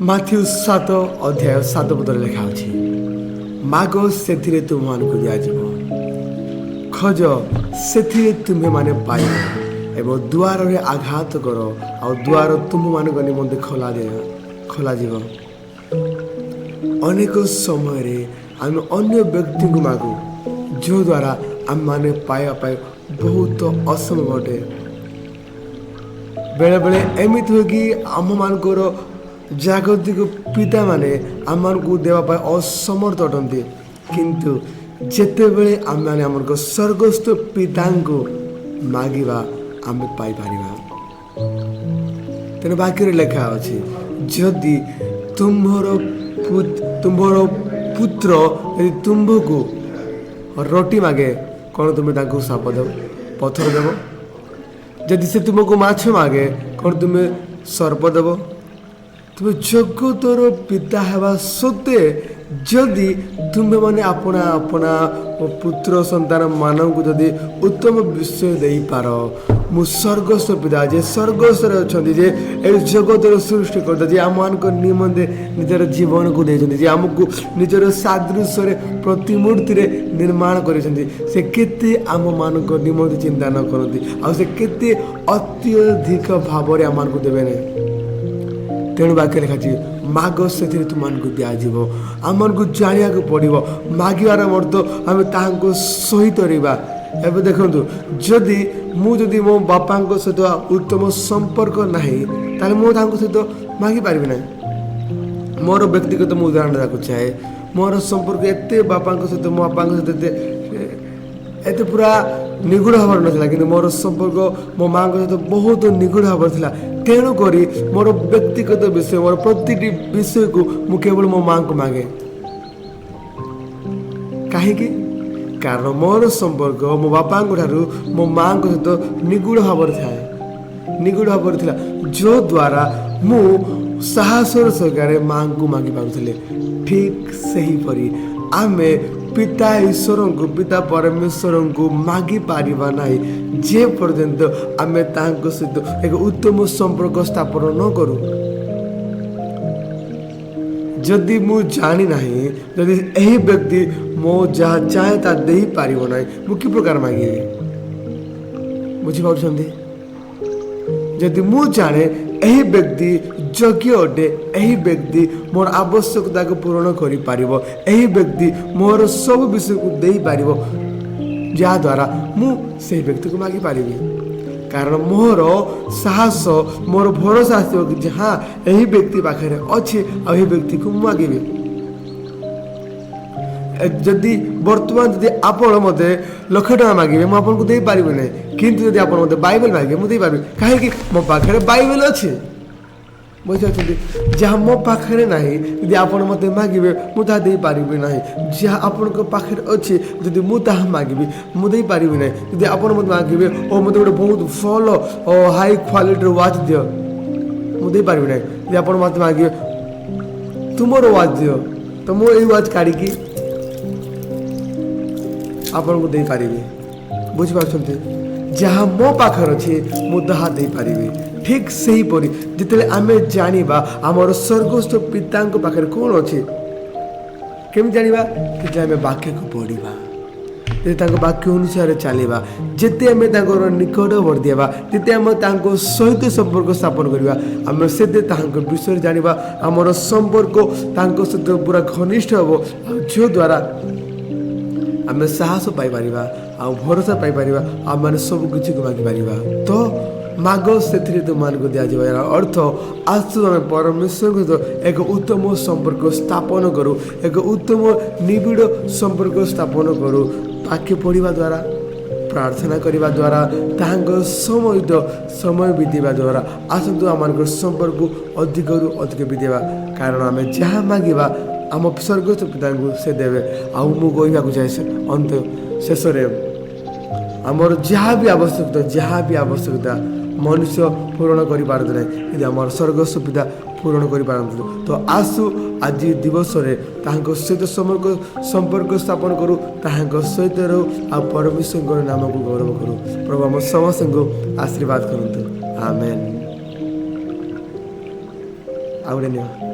Matthew 7 ଅଧ୍ୟାୟ 7 ପଦରେ ଲେଖା ଅଛି, "ମାଗ, ସେଥିରେ ତୁମମାନଙ୍କୁ ଦିଆଯିବ। ଖୋଜ, ସେଥିରେ ତୁମ୍ଭେମାନେ ପାଇବ ଏବଂ ଦୁଆରରେ ଆଘାତ କର, ଆଉ ଦୁଆର ତୁମମାନଙ୍କ ନିମନ୍ତେ ଖୋଲାଯିବ।" ଅନେକ ସମୟରେ ଆମେ ଅନ୍ୟ ବ୍ୟକ୍ତିଙ୍କୁ ମାଗୁ, ଯେଉଁଦ୍ୱାରା ଆମେମାନେ ପାଇବା ପାଇଁ ବହୁତ ଅସମ୍ଭବ ଅଟେ। ବେଳେବେଳେ ଏମିତି ହୁଏ କି ଆମମାନଙ୍କର ଜାଗତିକ ପିତାମାନେ ଆମମାନଙ୍କୁ ଦେବା ପାଇଁ ଅସମର୍ଥ ଅଟନ୍ତି। କିନ୍ତୁ ଯେତେବେଳେ ଆମେମାନେ ଆମର ସ୍ୱର୍ଗସ୍ଥ ପିତାଙ୍କୁ ମାଗିବା, ଆମେ ପାଇପାରିବା। ତେଣୁ ବାକ୍ୟରେ ଲେଖା ଅଛି, ଯଦି ତୁମ୍ଭର ପୁତ୍ର ଯଦି ତୁମ୍ଭକୁ ରୋଟି ମାଗେ, କ'ଣ ତୁମେ ତାଙ୍କୁ ସାପ ଦେବ, ପଥର ଦେବ? ଯଦି ସେ ତୁମକୁ ମାଛ ମାଗେ, କ'ଣ ତୁମେ ସର୍ପ ଦେବ? ତୁମେ ଜଗତର ପିତା ହେବା ସତ୍ତ୍ୱେ ଯଦି ତୁମେମାନେ ଆପଣା ଆପଣା ପୁତ୍ର ସନ୍ତାନ ମାନଙ୍କୁ ଯଦି ଉତ୍ତମ ବିଷୟ ଦେଇପାର, ମୁଁ ସ୍ୱର୍ଗସ୍ଥ ପିତା, ଯେ ସ୍ୱର୍ଗସ୍ଥରେ ଅଛନ୍ତି, ଯେ ଏ ଜଗତର ସୃଷ୍ଟିକର୍ତ୍ତା, ଯେ ଆମମାନଙ୍କ ନିମନ୍ତେ ନିଜର ଜୀବନକୁ ଦେଇଛନ୍ତି, ଯେ ଆମକୁ ନିଜର ସାଦୃଶ୍ୟରେ ପ୍ରତିମୂର୍ତ୍ତିରେ ନିର୍ମାଣ କରିଛନ୍ତି, ସେ କେତେ ଆମମାନଙ୍କ ନିମନ୍ତେ ଚିନ୍ତା ନ କରନ୍ତି ଆଉ ସେ କେତେ ଅତ୍ୟଧିକ ଭାବରେ ଆମମାନଙ୍କୁ ଦେବେ ନାହିଁ? ତେଣୁ ବାକ୍ୟ ଲେଖାଛି, "ମାଗ, ସେଥିରେ ତୁମମାନଙ୍କୁ ଦିଆଯିବ।" ଆମମାନଙ୍କୁ ଜାଣିବାକୁ ପଡ଼ିବ, ମାଗିବାର ଅର୍ଥ ଆମେ ତାହାଙ୍କ ସହିତ ରହିବା। ଏବେ ଦେଖନ୍ତୁ, ଯଦି ମୋ ବାପାଙ୍କ ସହିତ ଉତ୍ତମ ସମ୍ପର୍କ ନାହିଁ, ତାହେଲେ ମୁଁ ତାଙ୍କ ସହିତ ମାଗିପାରିବି ନାହିଁ। ମୋର ବ୍ୟକ୍ତିଗତ ମୁଁ ଉଦାହରଣ ଦେବାକୁ ଚାହେଁ। ମୋର ସମ୍ପର୍କ ଏତେ ବାପାଙ୍କ ସହିତ, ମୋ ବାପାଙ୍କ ସହିତ ଏତେ ଏତେ ପୁରା ନିଗୁଢ଼ ହେବାର ନଥିଲା, କିନ୍ତୁ ମୋର ସମ୍ପର୍କ ମୋ ମାଆଙ୍କ ସହିତ ବହୁତ ନିଗୁଢ଼ ହେବାର ଥିଲା। ତେଣୁକରି ମୋର ବ୍ୟକ୍ତିଗତ ବିଷୟ, ମୋର ପ୍ରତିଟି ବିଷୟକୁ ମୁଁ କେବଳ ମୋ ମାଆଙ୍କୁ ମାଗେ। କାହିଁକି? କାରଣ ମୋର ସମ୍ପର୍କ ମୋ ବାପାଙ୍କ ଠାରୁ ମୋ ମାଆଙ୍କ ସହିତ ନିଗୁଢ଼ ଭାବରେ ଥାଏ, ନିଗୁଢ଼ ଭାବରେ ଥିଲା, ଯଦ୍ୱାରା ମୁଁ ସାହସର ସହକାରେ ମାଆଙ୍କୁ ମାଗି ପାରୁଥିଲି। ଠିକ୍ ସେହିପରି ଆମେ ପିତା ଈଶ୍ୱରଙ୍କୁ, ପିତା ପରମେଶ୍ୱରଙ୍କୁ ମାଗି ପାରିବା ନାହିଁ, ଯେ ପର୍ଯ୍ୟନ୍ତ ଆମେ ତାଙ୍କ ସହିତ ଏକ ଉତ୍ତମ ସମ୍ପର୍କ ସ୍ଥାପନ ନ କରୁ। ଯଦି ମୁଁ ଜାଣି ନାହିଁ, ଯଦି ଏହି ବ୍ୟକ୍ତି ମୋ ଯାହା ଚାହେଁ ତାହା ଦେଇପାରିବ ନାହିଁ, ମୁଁ କି ପ୍ରକାର ମାଗିବି? ବୁଝିପାରୁଛନ୍ତି? ଯଦି ମୁଁ ଜାଣେ ଏହି ବ୍ୟକ୍ତି ଯୋଗ୍ୟ ଅଟେ, ଏହି ବ୍ୟକ୍ତି ମୋର ଆବଶ୍ୟକତାକୁ ପୂରଣ କରିପାରିବ, ଏହି ବ୍ୟକ୍ତି ମୋର ସବୁ ବିଷୟକୁ ଦେଇପାରିବ, ଯାହାଦ୍ୱାରା ମୁଁ ସେହି ବ୍ୟକ୍ତିକୁ ମାଗିପାରିବି। କାରଣ ମୋର ସାହସ, ମୋର ଭରସା ଆସିବ କି ଯେ ହଁ, ଏହି ବ୍ୟକ୍ତି ପାଖରେ ଅଛି ଆଉ ଏହି ବ୍ୟକ୍ତିକୁ ମୁଁ ମାଗିବି। ଯଦି ବର୍ତ୍ତମାନ ଯଦି ଆପଣ ମୋତେ ଲକ୍ଷେ ଟଙ୍କା ମାଗିବେ, ମୁଁ ଆପଣଙ୍କୁ ଦେଇପାରିବି ନାହିଁ। କିନ୍ତୁ ଯଦି ଆପଣ ମୋତେ ବାଇବେଲ ମାଗିବେ, ମୁଁ ଦେଇପାରିବି। କାହିଁକି? ମୋ ପାଖରେ ବାଇବେଲ ଅଛି। ବୁଝିପାରୁଛନ୍ତି? ଯାହା ମୋ ପାଖରେ ନାହିଁ, ଯଦି ଆପଣ ମୋତେ ମାଗିବେ, ମୁଁ ତାହା ଦେଇପାରିବି ନାହିଁ। ଯାହା ଆପଣଙ୍କ ପାଖରେ ଅଛି, ଯଦି ମୁଁ ତାହା ମାଗିବି, ମୁଁ ଦେଇପାରିବି ନାହିଁ। ଯଦି ଆପଣ ମୋତେ ମାଗିବେ, "ଓ ମୋତେ ଗୋଟେ ବହୁତ ଭଲ ଓ ହାଇ କ୍ୱାଲିଟିର ୱାଚ୍ ଦିଅ", ମୁଁ ଦେଇପାରିବି ନାହିଁ। ଯଦି ଆପଣ ମୋତେ ମାଗିବେ, "ତୁମର ୱାଚ୍ ଦିଅ", ତ ମୁଁ ଏଇ ୱାଚ୍ କାଢ଼ିକି ଆପଣଙ୍କୁ ଦେଇପାରିବି। ବୁଝିପାରୁଛନ୍ତି? ଯାହା ମୋ ପାଖରେ ଅଛି, ମୁଁ ତାହା ଦେଇପାରିବି। ଠିକ୍ ସେହିପରି ଯେତେବେଳେ ଆମେ ଜାଣିବା ଆମର ସ୍ୱର୍ଗସ୍ଥ ପିତାଙ୍କ ପାଖରେ କ'ଣ ଅଛି, କେମିତି ଜାଣିବା? ଯେତେବେଳେ ଆମେ ବାକ୍ୟକୁ ପଢ଼ିବା, ଯଦି ତାଙ୍କ ବାକ୍ୟ ଅନୁସାରେ ଚାଲିବା, ଯେତେ ଆମେ ତାଙ୍କର ନିକଟବର୍ତ୍ତୀ ହେବା, ଯେତେ ଆମେ ତାଙ୍କ ସହିତ ସମ୍ପର୍କ ସ୍ଥାପନ କରିବା, ଆମେ ସେତେ ତାହାଙ୍କ ବିଷୟରେ ଜାଣିବା। ଆମର ସମ୍ପର୍କ ତାଙ୍କ ସହିତ ପୁରା ଘନିଷ୍ଠ ହେବ ଆଉ ଯେଉଁଦ୍ୱାରା ଆମେ ସାହସ ପାଇପାରିବା ଆଉ ଭରସା ପାଇପାରିବା ଆଉ ମାନେ ସବୁ କିଛିକୁ ମାଗିପାରିବା। ତ ମାଗ, ସେଥିରେ ତୁମମାନଙ୍କୁ ଦିଆଯିବ। ଏହାର ଅର୍ଥ, ଆସୁ ଆମେ ପରମେଶ୍ୱରଙ୍କ ସହିତ ଏକ ଉତ୍ତମ ସମ୍ପର୍କ ସ୍ଥାପନ କରୁ, ଏକ ଉତ୍ତମ ନିବିଡ଼ ସମ୍ପର୍କ ସ୍ଥାପନ କରୁ, ବାକ୍ୟ ପଢ଼ିବା ଦ୍ୱାରା, ପ୍ରାର୍ଥନା କରିବା ଦ୍ୱାରା, ତାହାଙ୍କ ସହିତ ସମୟ ବିତେଇବା ଦ୍ୱାରା। ଆସନ୍ତୁ ଆମମାନଙ୍କର ସମ୍ପର୍କକୁ ଅଧିକରୁ ଅଧିକ ବିତେଇବା। କାରଣ ଆମେ ଯାହା ମାଗିବା, ଆମ ସ୍ୱର୍ଗସ୍ଥ ପିତାଙ୍କୁ ସେ ଦେବେ। ଆଉ ମୁଁ କହିବାକୁ ଚାହେଁ ଅନ୍ତ ଶେଷରେ, ଆମର ଯାହା ବି ଆବଶ୍ୟକତା, ଯାହା ବି ଆବଶ୍ୟକତା ମନୁଷ୍ୟ ପୂରଣ କରିପାରନ୍ତି ନାହିଁ, କିନ୍ତୁ ଆମର ସ୍ୱର୍ଗସ୍ଥ ପିତା ପୂରଣ କରିପାରନ୍ତି। ତ ଆସୁ ଆଜି ଦିବସରେ ତାହାଙ୍କ ସହିତ ସମ୍ପର୍କ ସ୍ଥାପନ କରୁ, ତାହାଙ୍କ ସହିତ ରହୁ ଆଉ ପରମେଶ୍ୱରଙ୍କର ନାମକୁ ଗୌରବ କରୁ। ପ୍ରଭୁ ଆମ ସମସ୍ତଙ୍କୁ ଆଶୀର୍ବାଦ କରନ୍ତୁ। ଆମେନ୍। ଆଉ ଗୋଟେ ନିଅ।